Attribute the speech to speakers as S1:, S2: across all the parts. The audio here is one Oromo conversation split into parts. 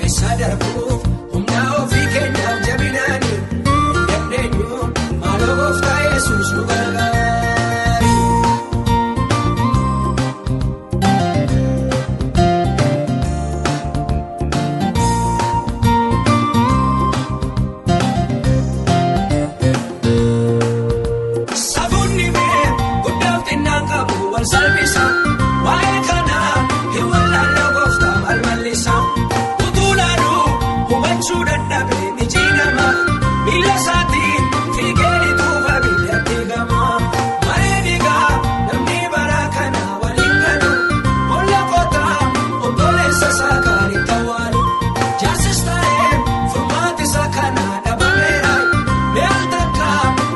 S1: Keessa darbuuf humna ofii keenyaaf jabinaani hin dandeenyu maaloo gooftaa Yesuus nu gargaari. Safuunni mee guddaaf xinnaan qabu wal salphisa. Waa'ee kanaa hin wallaallee gooftaa maal mallisa. Utuu laaluu hubachuu dadhabe mijiinama. Miila isaatiin fiigee lixuufa biyyatti gama. Maree dhiigaa namni bara kana waliin galu. Bolla qotaa obboleessa isaa kan itti awwaalu. Jaarsis ta'ee furmaati isaa kana dhabameera. Mee al takka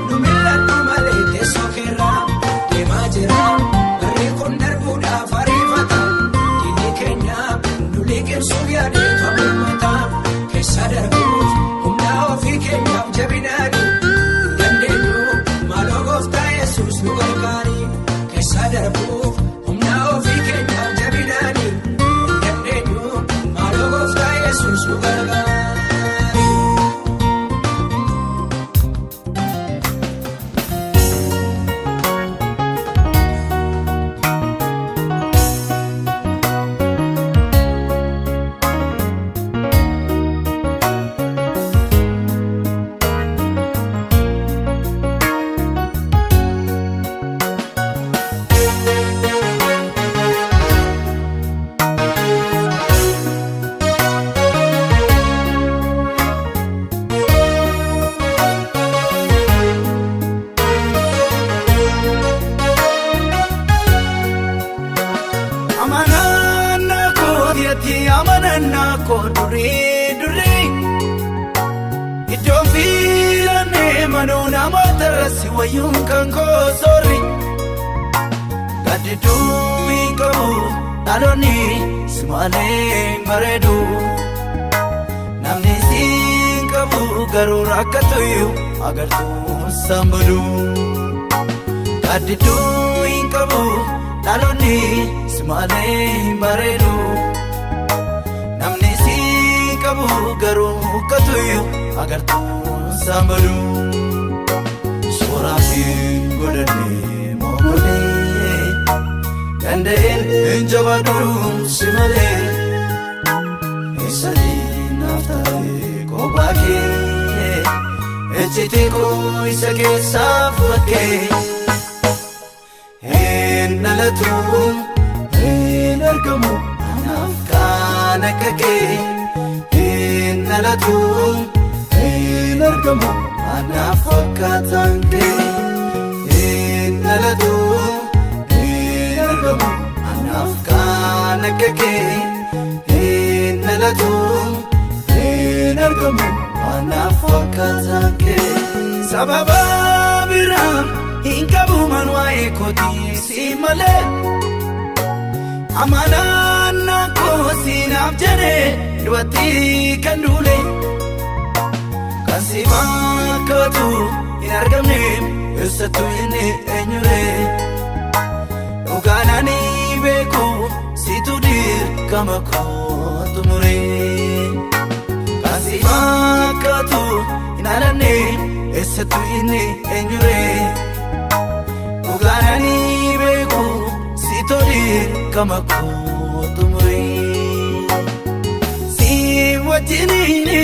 S1: nu mil'adhu malee teessoo keerra deemaa jira. Barri kun darbuudhaaf ariifata. Diinni keenya nu liqimsuuf yaadeetu mormata. Keessa darbuuf humna ofii keenyaaf jabinaani hin dandeenyu maaloo gooftaa Yesuus nu gargaari. Keessa darbuuf humna ofii keenyaaf jabinaani hin dandeenyu maaloo gooftaa Yesuus nu gargaari.
S2: Amanannaa kootiitti amanannaa koo durii durii iddoon fiilannee manuu namoota irratti wayyuun kan koo soorri gaaddidduu hin qabu dhaloonni si malee hin bareedu namni si hin qabu garuu rakkatuyyuu agartuun sambadu. Gaaddidduu hin qabu dhaloonni si malee hin bareedu. Namni si qabu garuu hukkatuyyuu agartuun sambadu. Suuraa hin godhanne moogolee danda'een hin jabaadhu si malee. Eessatti naaf taate kophaa kee ejjitee koo isa keessaa fakkee. Hin dhalatu hin argamu anaaf kan akka kee. Hin dhalatu hin argamu anaaf fakkaataan kee. Hin dhalatu hin argamu anaaf kan akka kee. Hin dhalatu hin argamu anaaf fakkaataan kee. Sababa biraa hin qabu man waa'ee kootii si malee. Amanannaa koo siinaaf jedhee du'atti kan duule. Kan si fakkaatu hin argamne eessattuu inni eenyure. Dhugaan ani beeku situ dirqama koo xumure. Kan si fakkaatu hin alanne eessattuu inni eenyure. Dhugaan ani beeku situ dirqama koo xumure. Si wajjiniini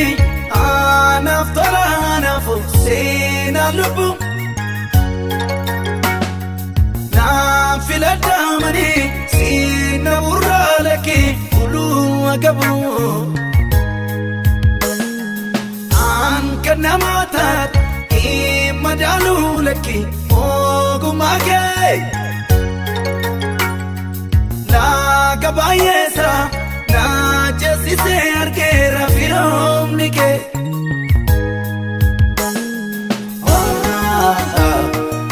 S2: anaaf tola anaaf seenaa lubbu. Naan filadhamanii si na burraa lakkee uluu agabu. An kan nama taate hin madaaluu lakkee ogummaa kee. Laaga baay'eessa na ceesisee argeera firoomni kee.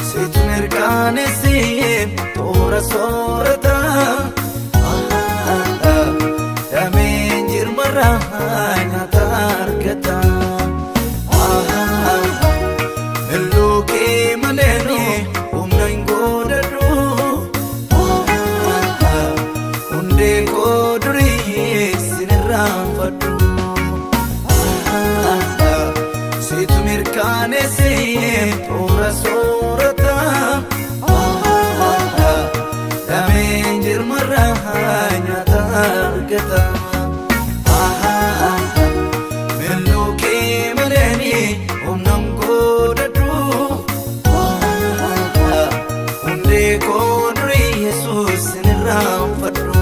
S2: Situ mirkaneessee toora soorata. Dameen jirmarraa nyaata argata. Illuu kee malee humna hin godhadhu. Hundee koo durii sin irraanfadhu. Ilkaanesee toora soorata dameen jirmarraa nyaata argata. Milluu kee maleeni humnaan godhadhu hundee koo durii Yesuus sin irraanfadhu.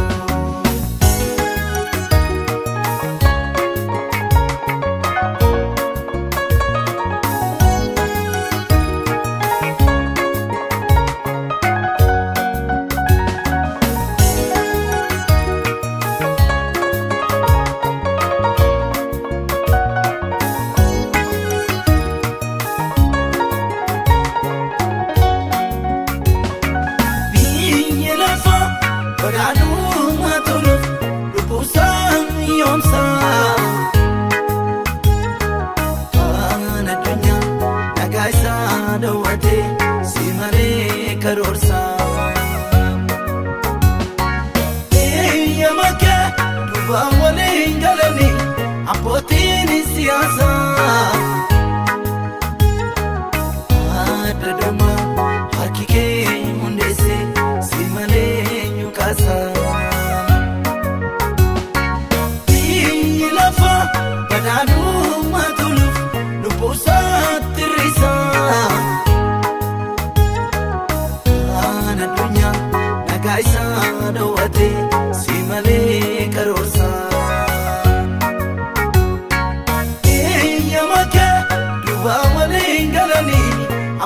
S2: Biyyi lafa badhaadhummaa toluuf lubbuusaa yoomsaa. Waan addunyaa nagaa isaa dhoowwate si malee karoorsaa. Eeyyama kee duubaan waliin galanii abbootiin siyaasaa. Adda dhuma harki kee hundeesse si malee eenyu kaasa. Biyyi lafa badhaadhummaa toluuf lubbuusaa tirrisa. Waan addunyaa nagaa isaa dhoowwate si malee karoorsa. Eeyyama kee duubaan waliin galanii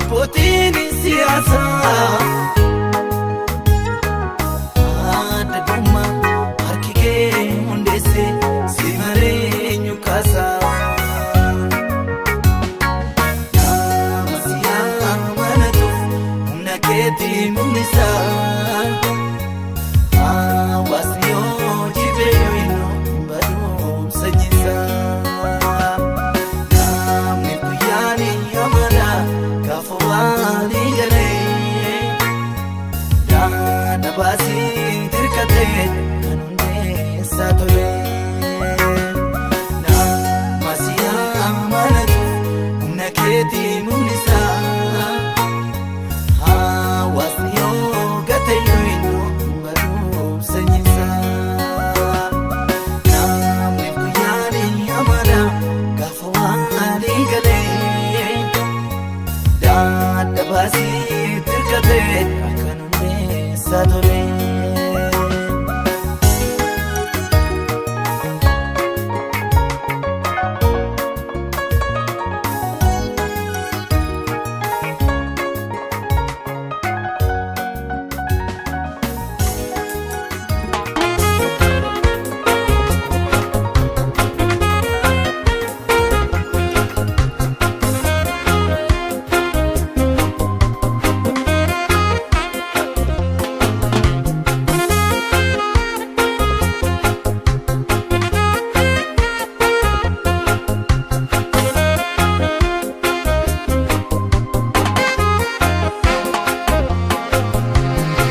S2: abbootiin siyaasaa. Adda dhuma harki kee hundeesse si malee eenyu kaasa. Nama si amanatuuf humna keetii mul'isa. Hawaasni yoo jibee yoo hin barumsa jisaa. Namni guyyaan amala gaafa walii galee. Daana baasii dirqatee kan hundeessaa tole. Nama si amanatu humna keetii mul'isa. Hawaasni yoo gate yoo hin barumsa nyisaa. Namni guyyaan amala gaafa walii galee. Daadda baasii dirqatee kan hundeessaa tole.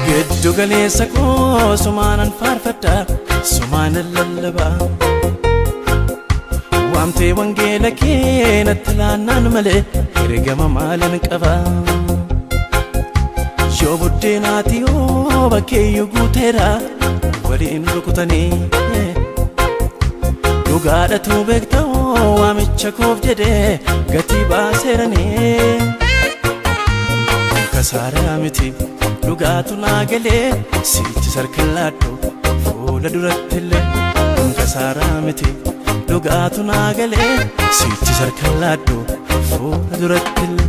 S3: Giddu galeessa koo sumaanan faarfadha sumaanan lallabaa waamtee wangeela kee natti laannaan malee herregama maalan qaba yoo buddeenaati yoo bakkeeyyuu guuteera waliin rukutanii dhugaadhatu beekta waamicha koof jedhee gatii baaseeranii kasaaraa miti dhugaatu naa galee sichi sarkallaadhu fuula duratti illee kasaaraa miti dhugaatu naa galee sichi sarkallaadhu fuula duratti illee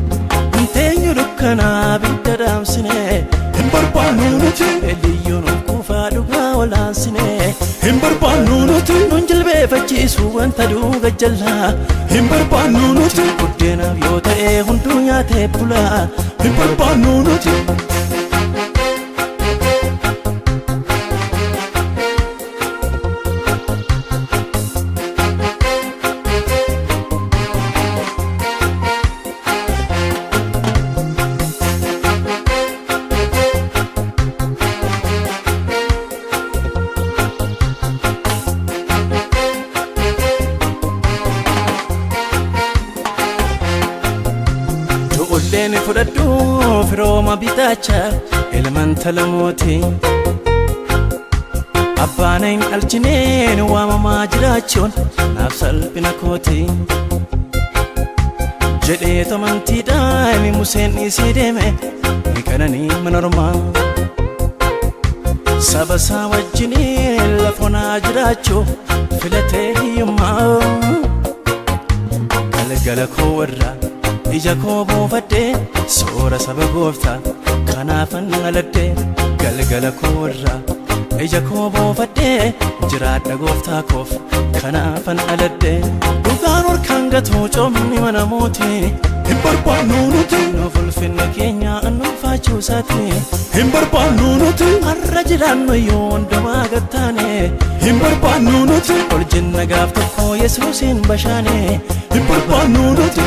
S3: Nteenyu dukkanaa bidda dhaamsine
S4: Hin barbaannu nuti.
S3: Eliyyoon of kuufaa dhugaa walaansine
S4: Hin barbaannu nuti.
S3: Nun jilbeeffachiisu wanta duuga jallaa
S4: Hin barbaannu nuti.
S3: Buddeenaaf yoo ta'e hunduu nyaatee bulaa
S4: Hin barbaannu nuti.
S3: Museen fudhadhu firooma bitaacha ilmaan talamooti. Abbaan hin dhalchineen waamamaa jiraachuun naaf salphina kooti. Jedhee amantiidhaan Museen dhiisee deeme ni qananii mana ormaa. Saba isaa wajjiniin lafonaa jiraachuu filatee hiyyummaa. Galgala koo irraa ija koo buufadhee soora saba gooftaa kanaafan aladhee. Galgala koo irraa ija koo buufadhee jiraadha gooftaa koof kanaafan aladhee. Dhugaan olkaan gatuu coomni mana mootii
S4: Hin barbaannu nuti.
S3: Nuuf ulfinni keenya nuuf faachuusaati.
S4: Hin barbaannu nuti.
S3: Har'a jiraannu iyyuu hundumaa gattaane.
S4: Hin barbaannu nuti.
S3: Ol jenna gaaf tokko Yesuusiin bashaane.
S4: Hin barbaannu nuti.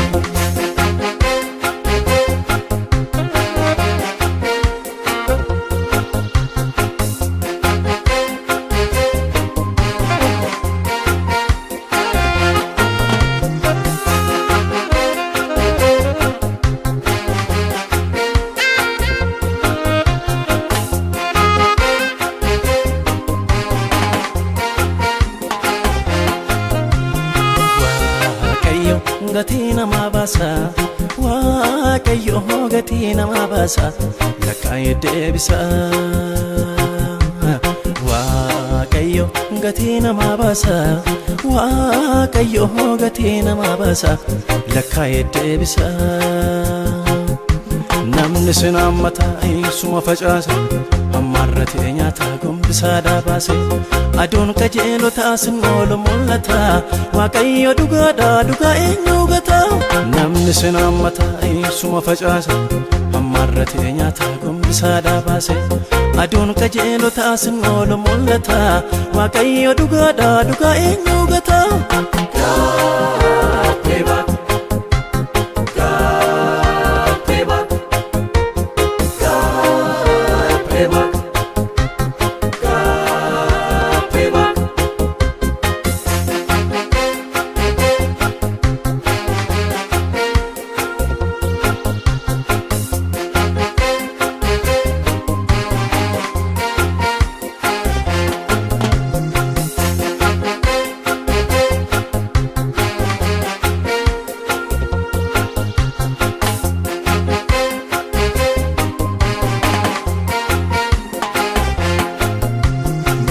S3: Waaqayyo gatii namaa baasa. Waaqayyo gatii namaa baasa. Lakkaa'ee deebisa. Waaqayyo gatii namaa baasa. Waaqayyo gatii namaa baasa. Lakkaa'ee deebisa. Namni sin hammata suma facaasa. Hammaarratee nyaata gombisaa dhaabaase. Aduun qajeelotaa sin oolu mul'ata. Waaqayyo dhugaadha dhugaa eenyu gata. Namni sin hammata suma facaasa. Hammaarratee nyaata gombisaa dhaabaase. Aduun qajeelotaa sin oolu mul'ata. Waaqayyo dhugaadha dhugaa eenyu gata.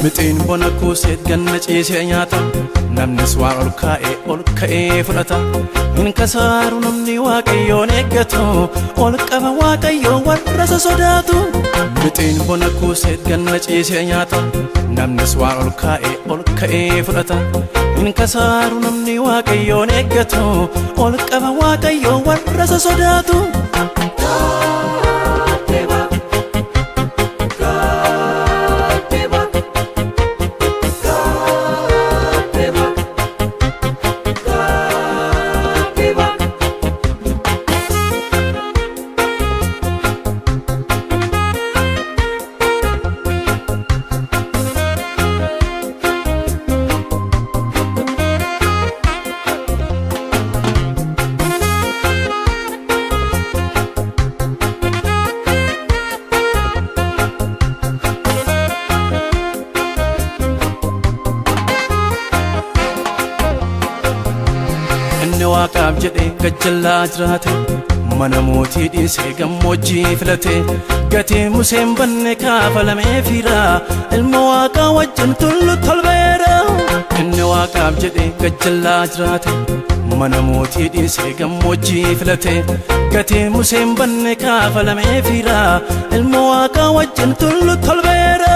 S3: Mixeen bona kuuseet ganna ciisee nyaata. Namnis waan ol kaa'ee ol ka'ee fudhata. Hin kasaaru namni waaqayyoon eeggatu. Ol qaba waaqayyoon warra isa sodaatu. Mixeen bona kuuseet ganna ciisee nyaata. Namnis waan ol kaa'ee ol ka'ee fudhata. Hin kasaaru namni waaqayyoon eeggatu. Ol qaba waaqayyoon warra isa sodaatu. Inni waaqaaf jedhee gajjallaa jiraate. Mana mootii dhiisee gammoojjii filate. Gatii Museen banne kaafalamee fiira. Ilma waaqaa wajjin tullu tolbeera. Inni waaqaaf jedhee gajjallaa jiraate. Mana mootii dhiisee gammoojjii filate. Gatii Museen banne kaafalamee fiira. Ilma waaqaa wajjin tullu tolbeera.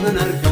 S5: Nan arga.